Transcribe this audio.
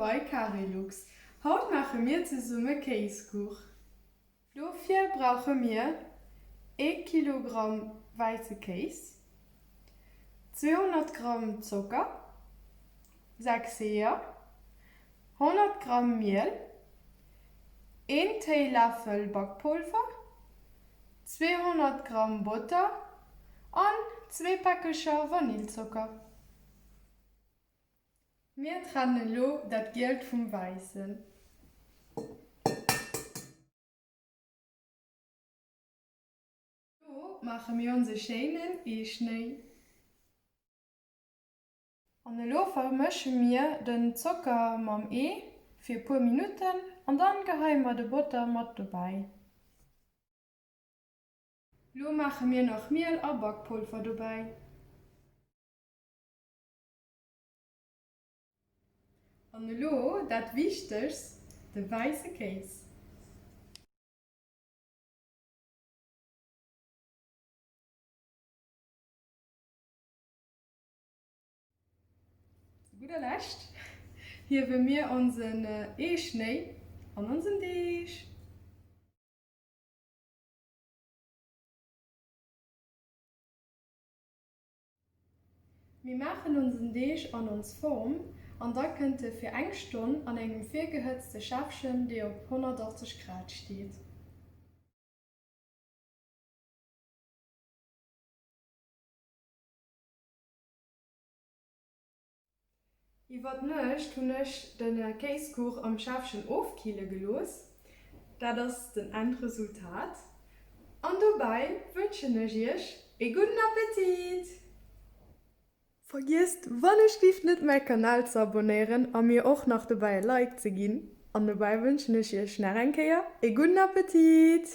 bei Carilux. Haut maache mir zesumme Kéiskuch. Dofir brauche mir ee Kilogramm wäisse Kéis, 200 Gramm Zocker, 6 Eeër, 100 Gramm Miel, een Téiläffel Bakpolver, 200 Gramm Botter an zwee Päckelcher Vanillzocker. Mir trennen elo dat Gielt vum Wäissen. Elo maache mir onse schéinen Eeschnéi. An elo vermësche mir den Zocker mam Ee fir e puer Minutten an dann geheie mer de Botter mat dobäi. Lo maache mir nach Miel a Bakpolver dobäi. An elo dat wichtegst, de wäisse Kéis. Zu gudder Lescht hiewe mir onsen Eeschnéi an onsen Deeg. Mir maachen onsen Deeg an ons Form an da kënnt e fir eng Stonn an engem virgehëtzte Schäffchen, dee op 180 Grad steet. Iwwer d'Nuecht hunn ech de Kéiskuch am Schäffchen ofkille gelooss. Dat ass den Endresultat. An dobäi wënschen ech iech ee gudden Appetit! Vergiesst wannechlift net mäi Kanal ze abonéieren a mir och nach dobäi e Like ze ginn. An dobäi wënschen ech iech nach eng Kéier ee gudden Appetit!